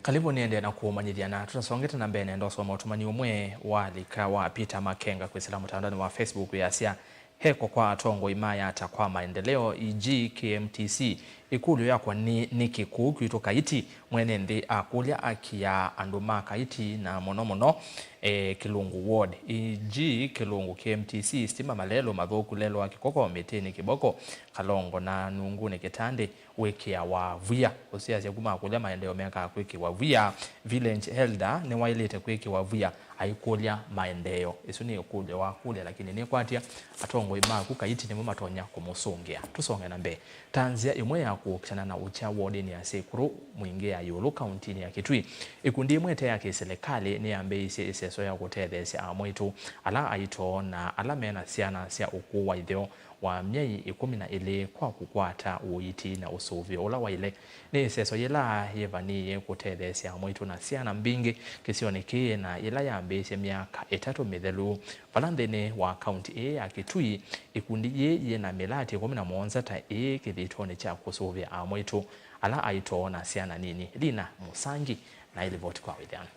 Karibu nĩendee na kũũmanyĩthya, na tũtasongete na mbee, nenda ũsoma ũtũmani ũmwe walika wa Peter Makenga kwĩsĩla mũtandaonĩ wa Facebook, yasya, Heko kwa atongoi ma Yatta kwa Maendeleo, E G K M T C. Ĩkũlyo yakwa nĩ, nĩkĩ kũu kwitũ Kaiti mwene nthĩ akũlya haki ya andũ ma Kaiti, na mũno mũno, e, Kĩlũngũ Ward? E G Kĩlũngũ, K M T C, sitima malelũ mathũku, lelũ wa kĩkoko, mĩtĩnĩ kĩboko, kalongo na nungunĩ kĩtandĩ wĩkĩawa vwia. Ũsiasya kuma akũlya maendeeo mekaa kwĩkĩwa vwia. Village elder nĩwaĩlĩte kwĩkĩwa vwia aikũlya maendeeo? Ĩsu nĩ ĩkũlyo wakũlya, lakini nĩkwatya atongoi maku Kaiti nĩmo matonya kũmũsũngĩa. Tũsonge na mbee. Ta nzĩa ĩmwe ya kũkitana na ũkya wodinĩ ya Sekuru Mwingĩ ya ĩũlũ kauntinĩ ya Kitui, ĩkundi ĩmwe ĩte ya kĩsilikalĩ nĩyambĩĩisye ĩseso ya kũtetheesya amwaitũ ala aitoo na ala mena syana sya ũkũũ wa ĩtheo wa myei ĩkũmi na ĩlĩ kwa kũkwata ũiiti na ũsũvĩo ũla waĩle. Nĩ ĩseso yĩla yĩvanĩĩe kũtetheesya amwaitũ na syana mbingĩ kĩsionĩ kĩĩ, na yĩla yambĩĩsye myaka ĩtatũ mĩthelu, vala nthĩnĩ wa kaunti ĩĩ ya Kitui, ĩkundi yĩĩ yĩ na mĩlaati ĩkũmi na mũonza ta ĩĩ kĩthitoonĩ kya kũsũvĩa amwaitũ ala aitoo na syana nini. Lina Mũsangi na ĩlivoti kwa wĩthĩano.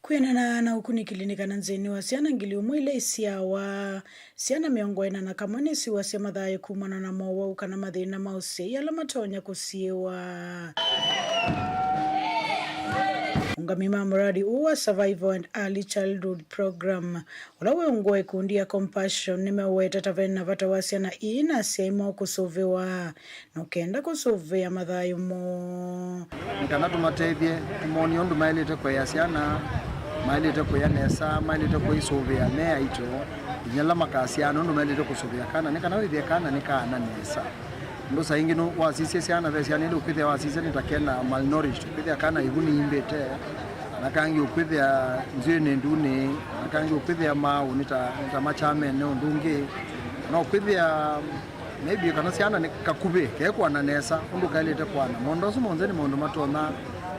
Kwĩanana na ũkunĩkĩli nĩ kana nthĩnĩ wa syana ngili ũmwe ila isyawa, syana mĩongo ĩna na kamwe nĩsiwasya mathayũ kumana na mowau kana mathĩna ma ũsyai ala matonya kũsiĩwa. Aũngamĩi ma mũradi ũũ wa Survival and Early Childhood Program, ũla wĩ ungu wa ikundi ya Compassion, nĩmeũweta ta ve na vata wa syana ii na asyai moo kũsũvĩwa, na ũkenda kũsũvĩa mathayũ moo. Nĩ kana tũmatethye, tũmonie ũndũ maĩlĩte kũea syana, maĩlĩte kũea nesa, maĩlĩte kwĩsũvĩa me aito, nginya ala makasyaa, na ũndũ maĩlĩte kũsũvĩa kana, nĩ kana wĩthĩe kana nĩ kaana nesa. Ũndũ saa ingĩ nũ-, wasisya syana, ve syana ila ũkwĩthĩa wasisya nĩ ta kena malnourished, ũkwĩthĩa kana ivu nĩimbĩte, na kangĩ ũkwĩthĩa nzw'ĩnĩ ndunĩ, na kangĩ ũkwĩthĩa maaũ nĩ ta, nĩ ta machamene ũndũ ũngĩ, na ũkwĩthĩa maybe kana syana nĩ kakuvĩ kekwana nesa ũndũ kaĩlĩte kwana. Maũndũ asu monthe nĩ maũndũ matonya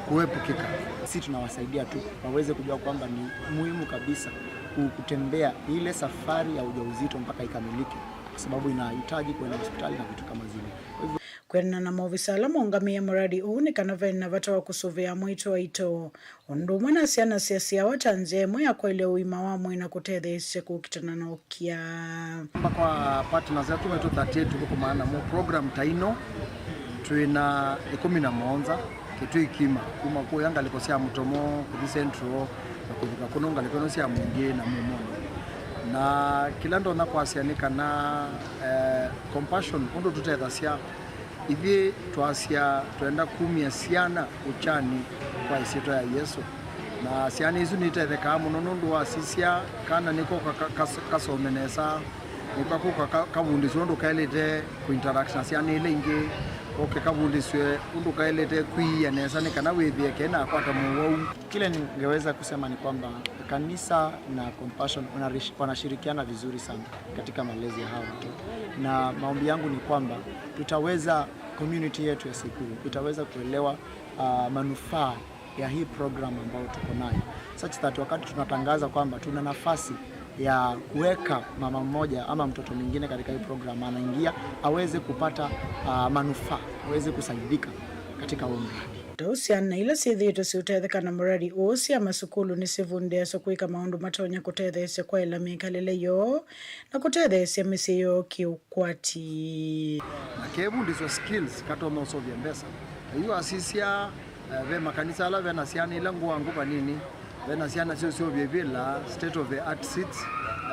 kũepukĩka. Sisi tunawasaidia tu waweze kujua kwamba ni muhimu kabisa ku-, kutembea ile safari ya ujauzito mpaka ikamilike, kwa sababu inahitaji kwenda hospitali na vitu kama zile. Kwa hivyo kwĩanana na maovisa ala maũngamĩe mũradi ũũ, nĩ kana ve na vata wa kũsũvĩa amwe aitũ aito, ũndũ ũmwe na syana syasyawa ta nzĩa ĩmwe ya kwaĩlya ũima wa mwĩĩ na kũtetheesya kũkitana na ũkĩa. Kwa partners aitũ maitũ thirty-eight tũthũkũmaa namo program ta ino, twĩ na ĩkũmi na mũonza. Kĩtui kima kuma kũya ngalĩko sya Mũtomo kũthi Central na kũvika kũno ngalĩko ino sya Mwingĩ na Mũmonĩ. Na kĩla ndonya kwasya nĩ kana, eh, Compassion ũndũ tũtethasya, ithyĩ twasya twenda kumya syana ũkyanĩ kwa ĩsyĩtwa ya Yesũ. Na syana isu nitethekaa mũno nũndũ wasisya kana nĩko ka-, ka-, kas-, kasome nesa, nĩko kũka ka-, kavundĩsw'e ũndũ kaĩlĩte kũinteract na syana ila ingĩ, koke kavundĩsw'e ũndũ kaĩlĩte kwĩia nesa nĩ kana wĩthĩe kena akwata mũwau. Kile ningeweza kusema ni kwamba kanisa na Compassion wanarish-, wanashirikiana vizuri sana katika malezi ya hawa watoto, na maombi yangu ni kwamba tutaweza, community yetu ya Sikuyu itaweza kuelewa, ah, manufaa ya hii program ambayo tuko nayo, such that wakati tunatangaza kwamba tuna nafasi ya kuweka mama mmoja ama mtoto mwingine katika hii program, anaingia aweze kupata, ah, manufaa, aweze kusaidika katika huu mradi. Ta ũu syana ila syĩthĩĩtwe siũtetheka na mũradi ũũ sya masukulu nĩsivundĩasya kwĩka maũndũ matonya kũtetheesya kwaĩla mĩkalĩle yoo na kũtetheesya mĩsyĩ yoo kĩũkwati. Na kevundĩswa skills katonya ũseũvya mbesa. Na yu asisya, eh, ve makanisa ala ve na syana ila ngũangũ vanini, ve na syana syũseũvya ivĩla, state of the art seats,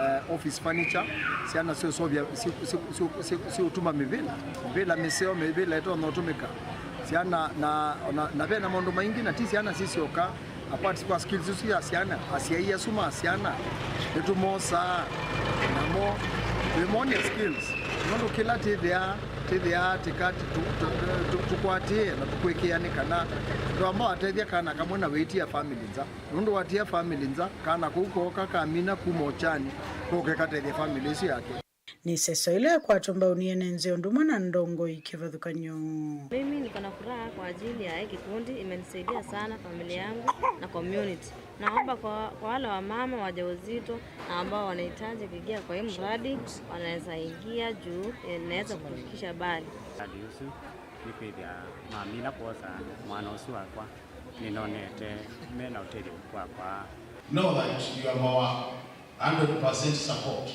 eh, office furniture, syana syũseũvya, si-, si-, si-, si-, siũtuma mĩvĩla, mĩvĩla mĩseo, mĩvĩla ĩtonya ũtũmĩka. Syana na, na, na ve na maũndũ maingĩ, na ti syana sisyoka, apart kwa skills isu ya syana, asyai asu ma syana nĩtũmosaa namo twĩmonia skills, nũndũ kĩla tĩthĩaa, tĩthĩaa tĩka tũ-, tũ-, tũ-, tũkwatĩĩe na tũkwĩkĩĩa nĩ kana ndwamba watethya kana kamwe na wĩtia family nza, nũndũ watia family nza, kana kũu kooka kamina kuma ũkyanĩ koke katethye family ĩsu yake. Nĩ ĩseso ĩla ĩkwatwa mbaũnĩ ene nzĩ ũndũ ũmwe na ndongoi kĩvathũkany'o. Mimi niko na furaha kwa ajili ya hii kikundi, imenisaidia sana familia yangu na community. Naomba kwa, kwa wale wamama wajawazito na ambao wanahitaji kuingia kwa hii mradi, wanaweza ingia juu, eh, inaweza kutufikisha mbali. Mradi ũsu nĩkwĩthĩa mamina kwosa mwana ũsu wakwa, nĩnonete mena ũtethyo wakwa. Know that you are our hundred percent support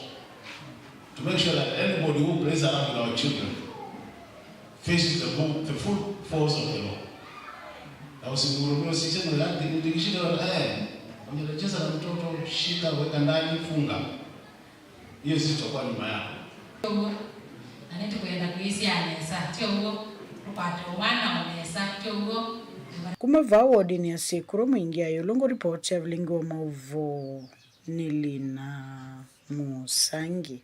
to make sure that anybody who plays around with our children faces the full, the full force of the law. Na usimhurumie, usiseme, "Lakini nikishinda, eh, unacheza na mtoto, shika, weka ndani, funga." Hiyo sisi tutakuwa nyuma yako. Ũguo, na nĩtũkwenda kwĩsyaa nesa, ti ũguo? Ũkwate mwana o nesa, ti ũguo? Kuma vaa wodinĩ ya Sĩkũlũ, Mwingi Ayũlũ, ngũripoti ya Vilingi wa Maũvoo nĩ Lina Mũsangi.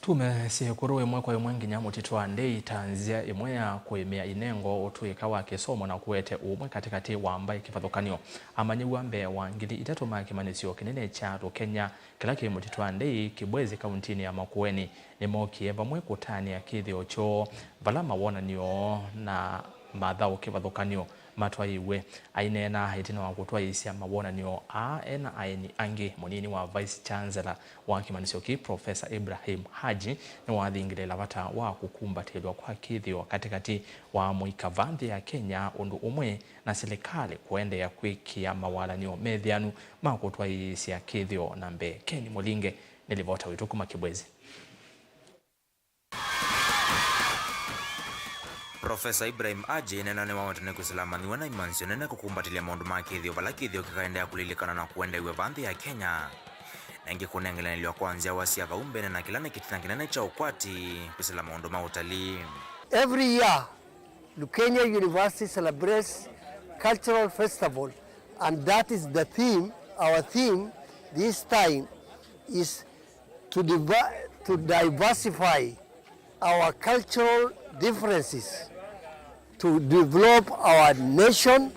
Tume Sĩkũlũ ĩmwe kwa ĩmwe nginya mũtitũ wa Ndei ta nzĩa ĩmwe ya kũĩmĩa inengo, ũtũĩka wa kĩsomo na kũete ũmwe katĩkatĩ wa mbaĩ kĩvathũkany'o. Amanyĩw'a mbee wa ngili itatũ ma kĩmanyĩsyo kĩnene kya Lũkenya kĩla kĩ mũtitũ wa Ndei, Kibwezi, kauntinĩ ya Makueni, nĩmookie vamwe kũtanĩa kĩthĩo kyoo vala mawonany'o na mathaũ kĩvathũkany'o matwaĩiw'e. Aineena ĩtina wa kũtwaĩĩsya mawonany'o aa ena aeni angĩ, mũnini wa Vice Chancellor wa kĩmanyĩsyo kĩĩ, Professor Ibrahim Haji, nĩwathingĩlĩĩla vata wa kũkumbatĩlw'a kwa kĩthĩo katĩkatĩ wa amũika vaa nthĩ ya Kenya, ũndũ ũmwe na silikalĩ kũendeea kwĩkĩa mawalany'o methĩanu ma kũtwaĩĩsya kĩthĩo na mbee. Ken Mũlinge nĩ livota witũ kuma Kibwezi. Profesa Ibrahim Haji nena nĩwaweta nĩ kwĩsĩla amanyĩw'a na imanyĩsyo nene kũkumbatĩlya maũndũ ma kĩthĩo vala kĩthĩo kĩkaendeea kũlilikana na kũendeew'a va nthĩ ya Kenya. Na ĩngĩ kũnengelanĩlw'a kwa nzyawa sya vau mbene na kĩla nĩ kĩtina kĩnene kya ũkwati kwĩsĩla maũndũ ma ũtalii. Every year, Lukenya University celebrates cultural festival, and that is the theme. Our theme this time is to diver-, to diversify our cultural differences, to develop our nation,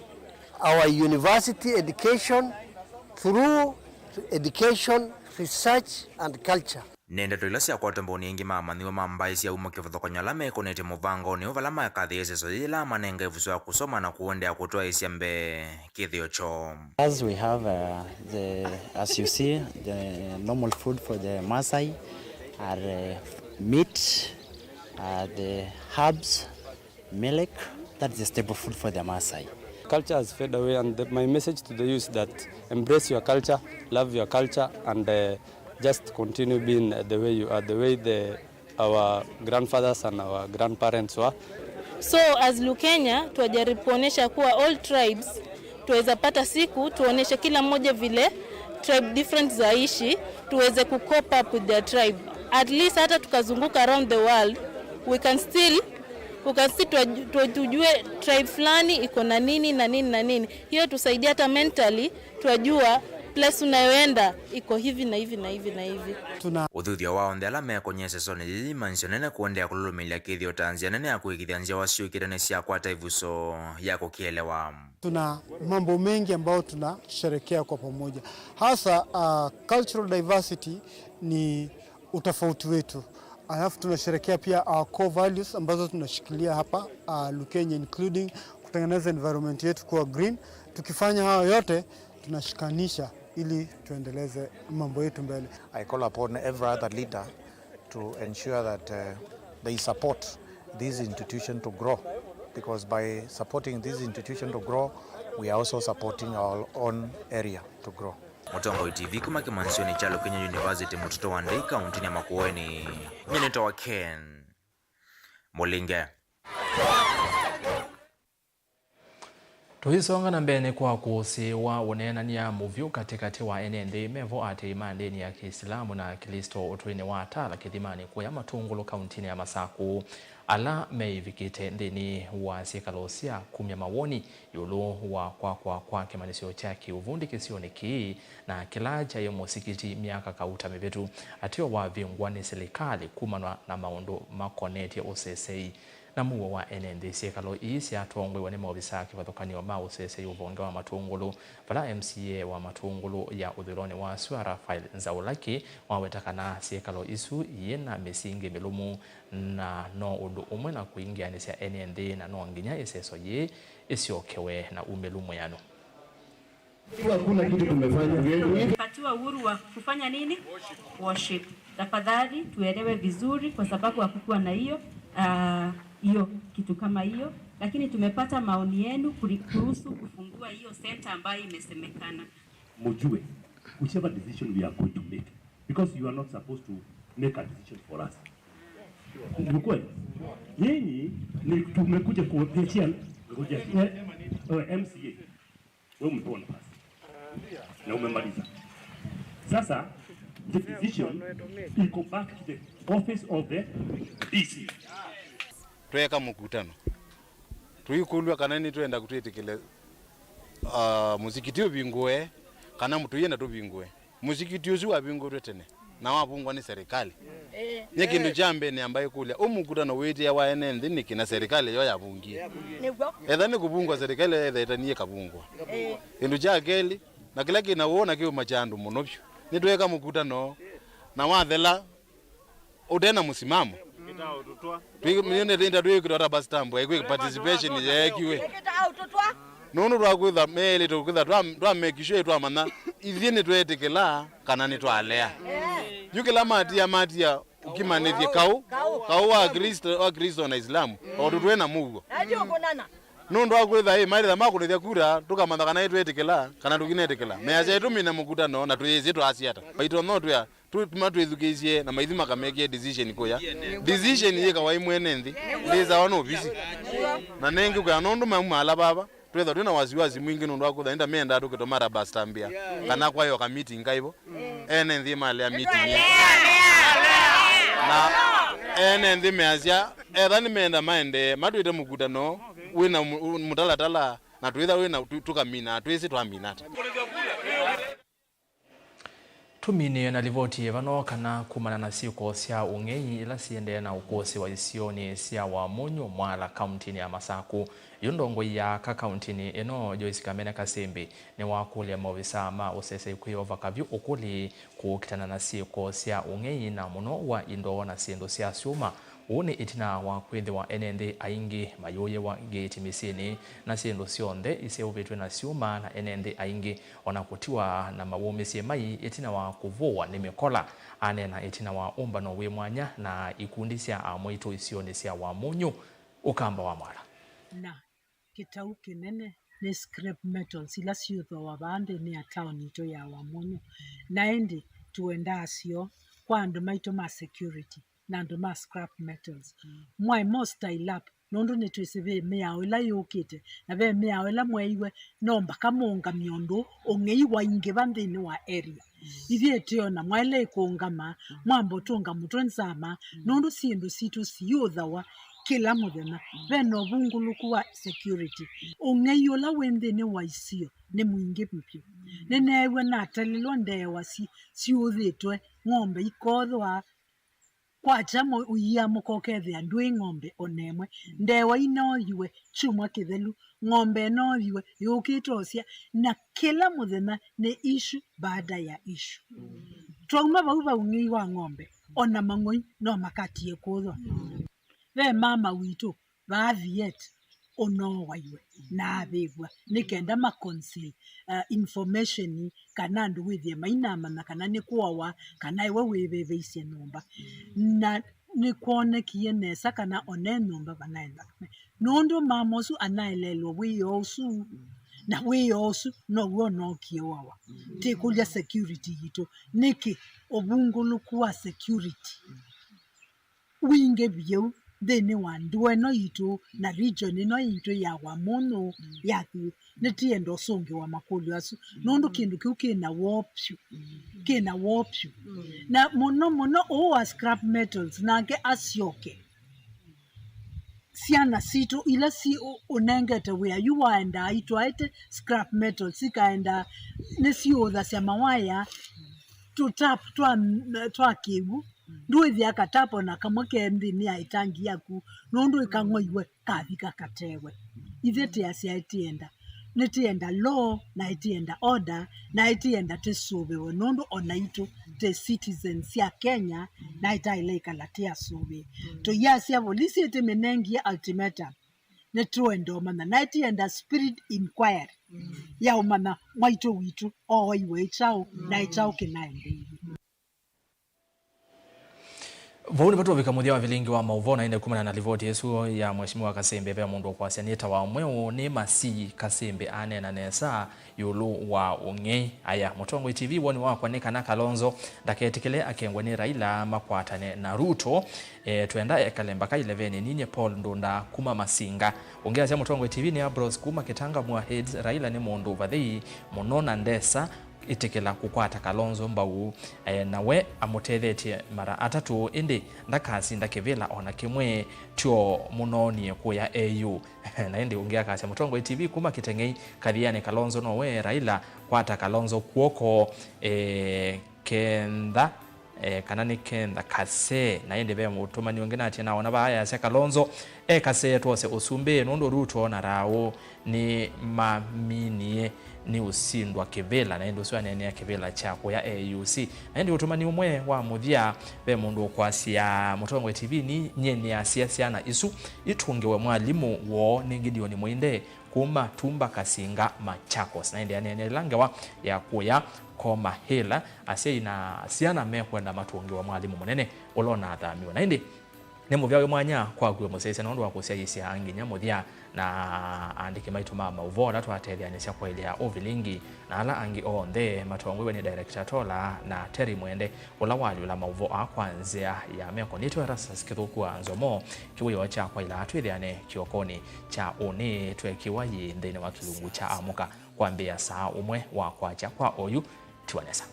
our university education through education, research and culture. Nĩ ndeto ila syakwata mbaũni aingĩ ma amanyĩw'a ma mbaĩ sya uma kĩvathũkany'o ala mekonetye mũvangonĩ ũũ vala makathĩa ĩseso yĩĩ yĩla manenga ĩvuso ya kũsoma na kũendeea kũtwaĩĩsya mbee kĩthĩo kyoo. As we have, uh, the, as you see, the normal food for the Maasai are, uh, meat, uh, the herbs, milk, that's the staple food for the Maasai. Culture has faded away, and the, my message to the youth is that embrace your culture, love your culture, and, uh, just continue being, uh, the way you are, the way the, our grandfathers and our grandparents were. So as Lukenya, twajaribu kuonyesha kuwa all tribes, tuweza pata siku tuonyeshe kila mmoja vile tribe different zaishi, tuweze ku cope up with their tribe. At least hata tukazunguka around the world, we can still, we can still tuwa-, tuwa-, tujue tribe fulani iko na nini na nini na nini. Hiyo tusaidia hata mentally, twajua place unayoenda iko hivi na hivi na hivi na hivi. Tuna ũthuthyo wa onthe ala mekonyie sesonĩ yĩĩ imanyĩsyo nene kũendeea kũlũlũmĩlya kĩthĩo ta nzĩa nene ya kũĩkĩĩthya nzyawa syũkĩte nĩsyakwata ĩvuso ya kũkĩelewa. Tuna mambo mengi ambayo tunasherekea kwa pamoja. Hasa, uh, cultural diversity ni utofauti wetu. Alafu tunasherekea pia our core values ambazo tunashikilia hapa, uh, Lukenya, including kutengeneza environment yetu kuwa green. Tukifanya hayo yote, tunashikanisha ili tuendeleze mambo yetu mbele. I call upon every other leader to ensure that, uh, they support this institution to grow, because by supporting this institution to grow, we are also supporting our own area to grow. Mũtongoi T V kuma kĩmanyĩsyonĩ kya Lukenya University, mũtitũ wa Ndei, kaũntĩnĩ ya Makueni. Nyie nĩtawa Ken Mũlinge. Tũisonga na mbee, nĩ kwa kũsĩĩwa ũneenany'a mũvyũ katĩkatĩ wa ene nthĩ mevo atĩĩi ma ndĩni ya Kĩisilamu na Akilisitu ũtũinĩ wa Tala Kĩthimanĩ kũya Matũngũlũ kaũntĩnĩ ya Masakũ, ala meĩvikĩte nthĩnĩ wa syĩkalo sya kumya mawoni ĩũlũ wa kwakwa kwa kĩmanyĩsyo kya kĩũvundi kĩsionĩ kĩĩ na kĩla kyaĩ mũsikiti myaka kauta mĩvĩtu, ateo wavingwa nĩ silikalĩ kumana na maũndũ makonetye ũsesei na mũuo wa ene nthĩ. Syĩkalo ii syatongoew'a nĩ maovisaa kĩvathũkany'o ma ũsesei ũvonge wa Matũngũlũ, vala M C A wa Matũngũlũ ya ũthũĩlonĩ wa sua, Raphael Nzaulaki, waweta kana syĩkalo isu iyĩ na mĩsingi mĩlũmu na no ũndũ ũmwe na kũingĩanĩsya ene nthĩ, na no nginya ĩseso yĩĩ ĩsyokewe na umĩlu mwĩanu. Hakuna kitu tumefanya. Tumepatiwa uhuru wa kufanya nini? Worship. Tafadhali tuelewe vizuri, kwa sababu hakukuwa na hiyo, ah, hiyo kitu kama hiyo, lakini tumepata maoni yenu kuri-, kuhusu kufungua hiyo center ambayo imesemekana. Mujue, whichever decision we are going to make, because you are not supposed to make a decision for us. Ni kweli? Nyinyi ni tumekuja kuwapeshia, kuja, eh, eh, M C A. Wewe umepewa nafasi na umemaliza. Sasa the decision iko back to the office of the D C. Tweeka mũkutano, tũikũlw'a kana nĩtwenda kũtwĩtĩkĩle, ah, mũsikiti ũvingũe, kana tũyenda tũvingũe. Mũsikiti ũsu wavingũtwe tene na wavungwa nĩ serikali. Nĩ kĩndũ kya mbee nĩamba ĩkũlya, ũ mũkutano wĩtĩawa ene nthĩ nĩkĩ na serikali yo yavungie? Etha nĩ kũvungwa, serikali yo yetha ĩtanie ĩkavungwa. Kĩndũ kya kelĩ, na kĩla kĩna ũũ na kĩũma kya andũ mũno vyũ, nĩtweeka mũkutano na wathela ũte na mũsimamo. Tũi-, nĩnĩtĩnda twĩkĩtwa ta bus stamp, ĩkwĩ participation yeekiwe. Nũndũ twakwĩtha meelĩte kwĩtha twa, twa make sure twamanya ithyĩ nĩtweetĩkĩla kana nĩtwalea. Yu kĩla matia, matia ũkimanĩthye kaũ, kaũ wa Kristo, wa Kristo na Islamu, o tũtwĩ na mũuo. Nũndũ wa kwĩtha ĩ, maĩlĩtha makũnĩthya kura, tũkamanya kana nĩtweetĩkĩla kana tũkinetĩkĩla. Measya ĩtũmine mũkutano na tũyĩsĩ twaasya ata. Maitũ no twĩa Tuma twĩthukĩĩsye na maithi makamekie decision kũya. Decision yĩkawa imwene nthĩ, ndĩsawa no visi. Na nengĩ kwĩa nũndũ maumaala vava, twĩthwa twĩ na wasiwasi mwingĩ nũndũ wa kũtha nda menda tũkĩtũma rubber stamp ya kana kwayo ka meeting kaivo. Ene nthĩ malea meeting ĩ. Na ene nthĩ measya, etha nĩmenda maendee, matwĩte mũkutano wĩna mu-, mũtalatala, na twĩtha wĩna tu-, tũkamina, twĩsĩ twamina ata. Tũminĩe na livoti ĩvano kana kumana na syĩko sya ũng'ei ila siendee na ũkũsĩwa isionĩ sya Wamunyu, Mwala, kauntinĩ ya Masaku. Yu ndongoi ya aka kauntinĩ ĩno, Joyce Kamene Kasembi, nĩwakũlya maovisaa ma ũsesei kwĩyova kavyũ ũkũlĩ kũkitana na syĩko sya ũng'ei na mũno wa indo na syĩndũ sya syuma. Ũũ nĩ ĩtina wa kwĩthĩwa ene nthĩ aingĩ mayũyĩwa ngĩti mĩsyĩnĩ na syĩndũ syonthe iseũvĩtw'e na syuma, na ene nthĩ aingĩ ona kũtiwa na mawũmĩsye mai ĩtina wa kũvũwa nĩ mĩkola. Aneena ĩtina wa ũmbano wĩ mwanya na ikundi sya amwaitũ isionĩ sya Wamunyu, Ũkamba wa Mwala. Na kĩtau kĩnene nĩ scrap metals ila syĩthĩawa vaa nthĩnĩ ya taoni itũ ya Wamunyu. Na ĩndĩ tũendaa syo kwa andũ maitũ ma security na andũ ma scrap metals. Mwaĩ mo style up, nũndũ nĩtwĩsĩ ve mĩao ĩla yũkĩte, na ve mĩao ĩla mweeiwe, no mbaka mũũngamye ũndũ ũng'ei waingĩva nthĩnĩ wa area. Ithyĩ ĩtĩona mwaĩle ĩkũũngama, mwamba ũtũnga mũtwe nzama, nũndũ syĩndũ sitũ siyũthawa kĩla mũthenya. Ve na ũvungũlũku wa security. Ũng'ei ũla wĩ nthĩnĩ wa isio nĩ mwingĩ vyũ. Nĩneew'a natalĩlwa ndeewa si-, siũthĩtwe, ng'ombe ikothwa, kwakya mo-, ũiamũka ũkethĩa ndwĩ ng'ombe o na ĩmwe. Ndeewa inooyiwe kyumwa kĩthelu, ng'ombe ĩnooyiwe, yũkĩte ũsya, na kĩla mũthenya nĩ issue baada ya issue. Twauma vau va ũng'ei wa ng'ombe, o na mang'oi no makatie kũthwa. Ve mama witũ, vaa Viet, ũnooaiwe na avĩvw'a nĩ kenda ma conceal, uh, information kana andũ wĩthĩe mainamanya kana nĩ kũawa kana ĩwe wĩvĩvĩisye nyũmba. Na nĩkwonekie nesa kana one nyũmba vanaenda nũndũ mama ũsu anaeleelwa wĩoo ũsu, na wĩoo ũsu now'o ũnookie ũawa. Tĩkũlya security yitũ, nĩkĩ ũvungũlũku wa security wingĩ vyũ nthĩnĩ wa ndũa ĩno yitũ na region ĩno yitũ ya Wamunyu ya Thiu? Nĩtĩenda ũsũngĩwa makũlyo asu, nũndũ kĩndũ kĩu kĩ na woo vyũ, kĩ na woo vyũ. Na mũno mũno ũũ wa scrap metals, nake asyoke syana sitũ ila si ũ-, ũnengete wĩa yu waendaa itwaĩte scrap metals, ikaendaa nĩsiũthasya mawaya, tũtap twa, twa kĩw'ũ. Ndwĩthĩa katapo na kamwe ke nthĩnĩ ya ĩtangi yaku, nũndũ ĩkang'oiwe kavika katewe. Ithyĩ tĩasya ĩtĩenda, nĩtĩenda law, na ĩtĩenda order, na ĩtĩenda tĩsũvĩwe, nũndũ o naitũ tĩ citizens sya Kenya, na ĩtaĩle ĩkala tĩ asũvĩe. Tũiasya volisi ĩtĩmĩnengie ultimatum, nĩtũenda ũmanya, na ĩtĩenda spirit inquiry ya ũmanya mwaitũ witũ ooaiwe ĩ kyaũ, na ĩ kyaũ kĩnaendeeie. Vau nĩvo tũvika mũthya wa vilingi wa maũvoo, na ĩndĩ kumana na livoti ĩsu ya Mheshimiwa Kasembe, ve mũndũ ũkwasya nĩtawa mweũ nĩ Masii. Kasembe aneena nesa ĩũlũ wa ũng'ei. Aya, Mũtongoi T V, woni wakwa nĩ kana Kalonzo ndaketĩkĩle akengwe nĩ Raila makwatane na Ruto. E, twenda ekale mbaka ileveni. Ninyie Paul Ndunda kuma Masinga. Ũngĩ asya Mũtongoi T V nĩ Ambrose kuma Kĩtanga Mua Heads. Raila nĩ mũndũ vathei mũno na ndesa ĩtĩkĩla kũkwata Kalonzo mbau, e, na we amũtethetye mara atatũ, ĩndĩ ndakasinda kĩvĩla o na kĩmwe, tyo mũnoonie kũya E U. Na ĩndĩ ũngĩ akasya, Mũtongoi T V kuma Kĩteng'ei, Kathianĩ, Kalonzo nowe Raila, kwata Kalonzo kw'oko, e, kentha, e, kana nĩ kentha kasee. Na ĩndĩ ve mũtũmani ũngĩ natie naona vaa yasya Kalonzo e kasee twose ũsumbĩ, nũndũ Ruto na Raũ nĩmaminie nĩ ũsindwa kĩvĩla, na ĩndĩ ũsu aneenea kĩvĩla kya kũya E U C. Na ĩndĩ ũtũmani ũmwe wa mũthya, ve mũndũ ũkwasya, Mũtongoi T V, ni nyie nĩasya syana isu itũngĩwe mwalimũ woo nĩ Gideon Mũinde kuma Tumba Kasinga, Machakos. Na ĩndĩ aneenea ĩla ngewa ya kũya Koma Hill, asyai na syana mekwenda matũngĩwe mwalimũ mũnene ũla ũnathamiwe. Na ĩndĩ Nĩ mũvea wĩ mwanya kwaku we mũsyaĩĩsya nũndũ wa kũsyaĩĩsya nginya mũthya, na aandĩki maitũ ma maũvoo ala twatetheanĩsya kwaĩlya ũvilingi, na ala angĩ onthe matongoew'e nĩ Director Tola na Terry Mwende, ũla walyũla maũvoo aa kwa nzĩa ya meko. Nĩtwe Erastus Kĩthũku wa Nzomo, kĩwĩoo kya kwaĩla twĩthĩane kĩokonĩ kya ũnĩ tweekĩwa yĩ nthĩnĩ wa kĩlungu kya Amũka kwambĩĩa saa ũmwe wa kwakya. Kwa oyu, tiwa nesa.